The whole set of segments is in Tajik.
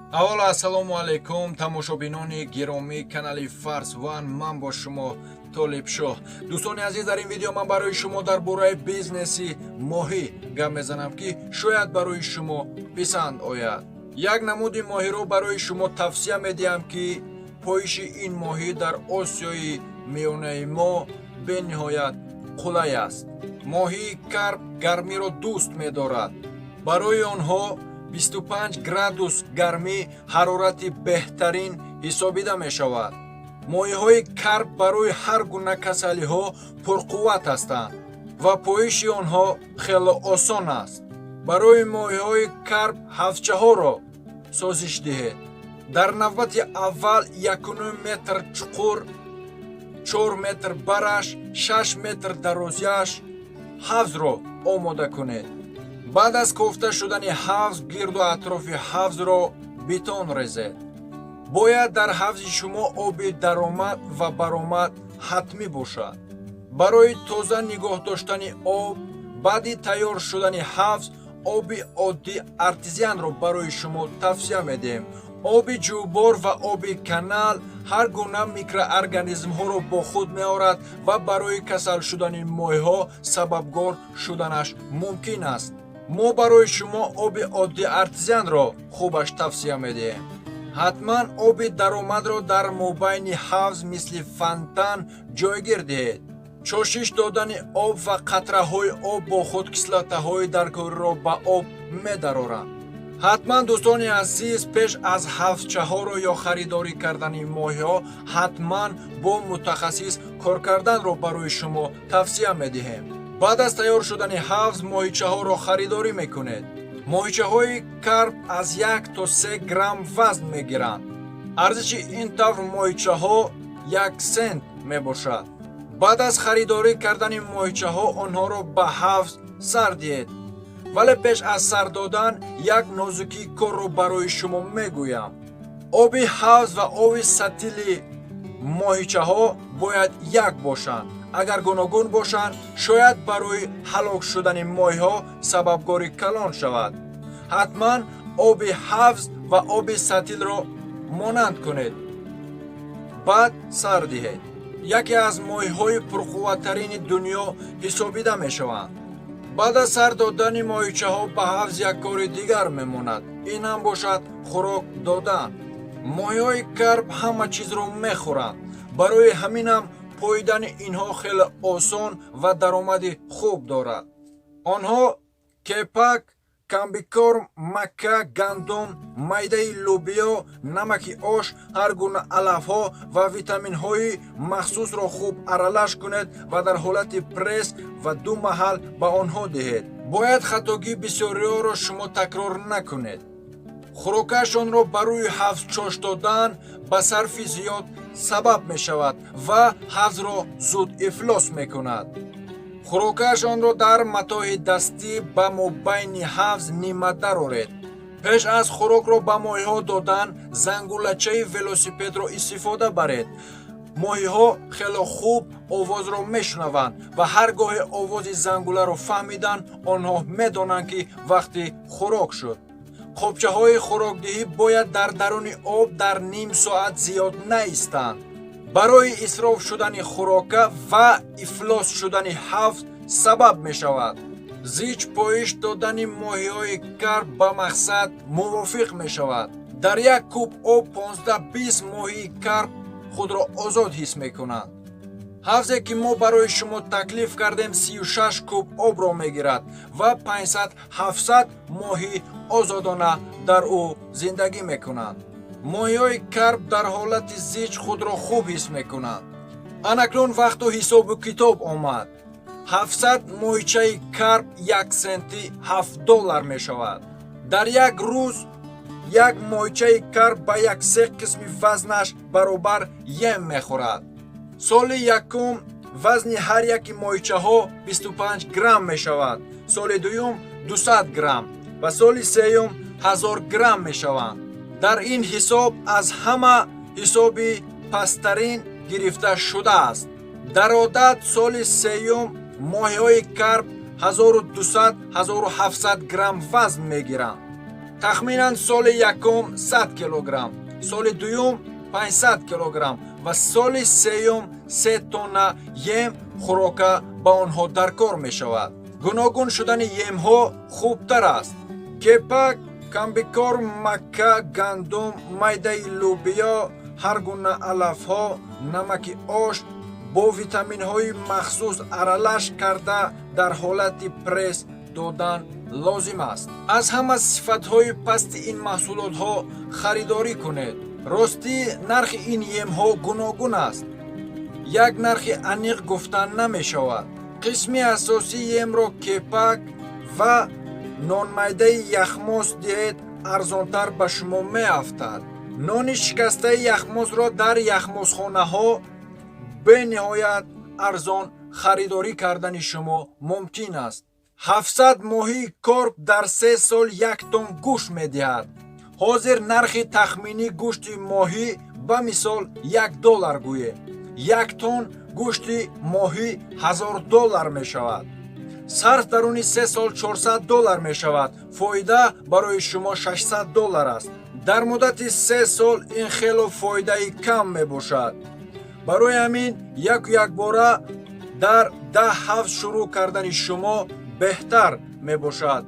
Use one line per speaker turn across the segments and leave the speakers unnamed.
Аввало, ассалому алайкум, тамошобинони гиромии канали Фарс Ван. Ман бо шумо Толибшоҳ. Дӯстони азиз, дар ин видео ман барои шумо дар бораи бизнеси моҳӣ гап мезанам, ки шояд барои шумо писанд ояд. Як намуди моҳиро барои шумо тавсия медиҳам, ки поиши ин моҳӣ дар Осиёи Миёнаи мо бениҳоят қулай аст. Моҳии карп гармиро дӯст медорад. Барои онҳо 25 градус гармӣ ҳарорати беҳтарин ҳисобида мешавад. Моҳиҳои карп барои ҳар гуна касалиҳо пурқувват ҳастанд ва поиши онҳо хеле осон аст. Барои моҳиҳои карп ҳавзчаҳоро созиш диҳед. Дар навбати аввал 1,5 метр чуқур, 4 метр бараш, 6 метр дарозиаш ҳавзро омода кунед. Баъд аз кофта шудани ҳавз, гирду атрофи ҳавзро бетон резед. Бояд дар ҳавзи шумо оби даромад ва баромад ҳатмӣ бошад. Барои тоза нигоҳ доштани об баъди тайёр шудани ҳавз, оби оддӣ артезианро барои шумо тавсия медиҳем. Оби ҷӯбор ва оби канал ҳар гуна микроорганизмҳоро бо худ меорад ва барои касал шудани моҳиҳо сабабгор шуданаш мумкин аст. Мо барои шумо оби оддӣ артезианро хубаш тавсия медиҳем. Ҳатман оби даромадро дар мобайни ҳавз мисли фонтан ҷойгир диҳед. Чошиш додани об ва қатраҳои об бо худ кислотаҳои даркориро ба об медароранд. Ҳатман, дӯстони азиз, пеш аз ҳавзчаҳоро ё харидорӣ кардани моҳиҳо ҳатман бо мутахассис кор карданро барои шумо тавсия медиҳем. Баъд аз тайёр шудани ҳавз, моҳичаҳоро харидорӣ мекунед. Моҳичаҳои карп аз 1 то 3 грамм вазн мегиранд. Арзиши ин тавр моҳичаҳо 1 сент мебошад. Баъд аз харидорӣ кардани моҳичаҳо, онҳоро ба ҳавз сар диҳед. Вале пеш аз сар додан як нозукии корро барои шумо мегӯям. Оби ҳавз ва оби сатили моҳичаҳо бояд як бошанд. Агар гуногун бошанд, шояд барои ҳалок шудани моҳиҳо сабабгори калон шавад. Ҳатман оби ҳавз ва оби сатилро монанд кунед, баъд сар диҳед. Яке аз моҳиҳои пурқувваттарини дунё ҳисобида мешаванд. Баъд аз сар додани моҳичаҳо ба ҳавз, як кори дигар мемонад. Ин ҳам бошад хӯрок додан. Моҳиҳои карп ҳама чизро мехӯранд. Барои ҳаминам поидани инҳо хеле осон ва даромади хуб дорад. Онҳо кепак, комбикорм, макка, гандум, майдаи лӯбиё, намаки ош, ҳар гуна алафҳо ва витаминҳои махсусро хуб аралаш кунед ва дар ҳолати пресс ва ду маҳал ба онҳо диҳед. Бояд хатогии бисёриҳоро шумо такрор накунед. Хӯрокашонро ба рӯи ҳавз чош додан ба сарфи зиёд сабаб мешавад ва ҳавзро зуд ифлос мекунад. Хӯрокашонро дар матои дастӣ ба мобайни ҳавз нима дароред. Пеш аз хӯрокро ба моҳиҳо додан, зангулачаи велосипедро истифода баред. Моҳиҳо хеле хуб овозро мешунаванд ва ҳар гоҳе овози зангуларо фаҳмиданд, онҳо медонанд, ки вақти хӯрок шуд. Қобчаҳои хӯрокдиҳӣ бояд дар даруни об дар ним соат зиёд наистанд. Барои исроф шудани хӯрока ва ифлос шудани ҳавз сабаб мешавад. Зич поиш додани моҳиҳои карп ба мақсад мувофиқ мешавад. Дар як куб об 15-20 моҳии карп худро озод ҳис мекунанд. Ҳавзе, ки мо барои шумо таклиф кардем, 36 куб обро мегирад ва 500-700 моҳӣ озодона дар ӯ зиндагӣ мекунанд. Моҳиҳои карп дар ҳолати зич худро хуб ҳис мекунанд. Анакнун вақту ҳисобу китоб омад. 700 моҳичаи карп 1 сенти 7 доллар мешавад. Дар як рӯз як моҳичаи карп ба як се қисми вазнаш баробар ем мехӯрад. Соли якум вазни ҳар яки моҳичаҳо 25 грамм мешавад, соли дуюм 200 грамм ва соли сеюм 1000 грамм мешаванд. Дар ин ҳисоб аз ҳама ҳисоби пасттарин гирифта шудааст. Дар одат соли сеюм моҳиҳои карп 1200-1700 грамм вазн мегиранд. Тахминан соли якум 100 килограмм, соли дуюм 500 килограмм ва соли сеюм 3 тонна ем хӯрока ба онҳо даркор мешавад. Гуногун шудани емҳо хубтар аст: кепак, комбикорм, макка, гандум, майдаи лӯбиё, ҳар гуна алафҳо, намаки ош бо витаминҳои махсус аралаш карда дар ҳолати пресс додан лозим аст. Аз ҳама сифатҳои пасти ин маҳсулотҳо харидорӣ кунед. Ростӣ, нархи ин емҳо гуногун аст, як нархи аниқ гуфтан намешавад. Қисми асосии емро кепак ва нонмайдаи яхмос диҳед, арзонтар ба шумо меафтад. Нони шикастаи яхмосро дар яхмосхонаҳо бениҳоят арзон харидорӣ кардани шумо мумкин аст. 700 моҳии корп дар 3 сол 1 тонн гӯшт медиҳад. Ҳозир нархи тахминии гӯшти моҳӣ, ба мисол, 1 доллар гӯем, 1 тонн гӯшти моҳӣ 1000 доллар мешавад. Сарф даруни 3 сол 400 доллар мешавад. Фоида барои шумо 600 доллар аст. Дар муддати 3 сол ин хело фоидаи кам мебошад. Барои ҳамин яку якбора дар 10 ҳавз шурӯъ кардани шумо беҳтар мебошад.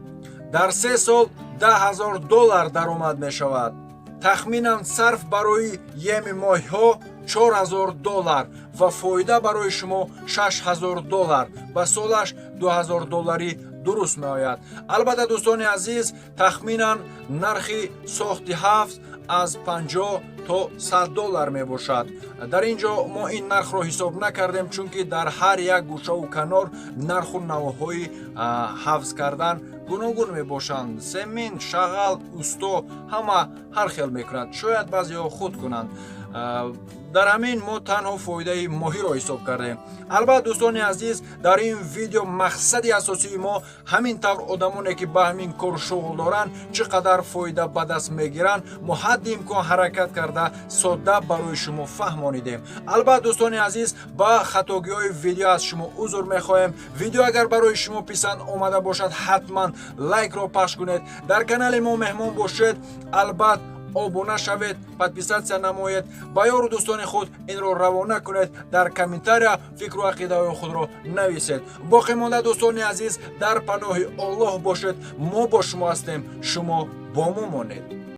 Дар 3 сол 10 000 доллар даромад мешавад. Тахминан сарф барои еми моҳиҳо 4000 доллар ва фоида барои шумо 6000 доллар, ба солаш 2000 долларӣ дуруст меояд. Албатта, дӯстони азиз, тахминан нархи сохти ҳавз аз 50 то 100 доллар мебошад. Дар ин ҷо мо ин нархро ҳисоб накардем, чунки дар ҳар як гӯшаву канор нарху навъҳои ҳавз кардан гуногун мебошанд. Семин, шағал, усто ҳама ҳар хел мекунад, шояд баъзеҳо худ кунанд. Дар ҳамин мо танҳо фоидаи моҳиро ҳисоб кардем. Албатта, дӯстони азиз, дар ин видео мақсади асосии мо ҳамин тавр одамоне, ки ба ҳамин кор шуғл доранд, чӣ қадар фоида ба даст мегиранд, мо ҳадди имкон ҳаракат карда содда барои шумо фаҳмонидем. Албатта, дӯстони азиз, ба хатогиҳои видео аз шумо узр мехоҳем. Видео агар барои шумо писанд омада бошад, ҳатман лайкро пахш кунед. Дар канали мо меҳмон бошед, албатта, обуна шавед, подписаться намоед, ба ёру дӯстони худ инро равона кунед, дар комментария фикру ақидаҳои худро нависед. Боқӣ монда, дӯстони азиз, дар паноҳи Оллоҳ бошед. Мо бо шумо ҳастем, шумо бо мо монед.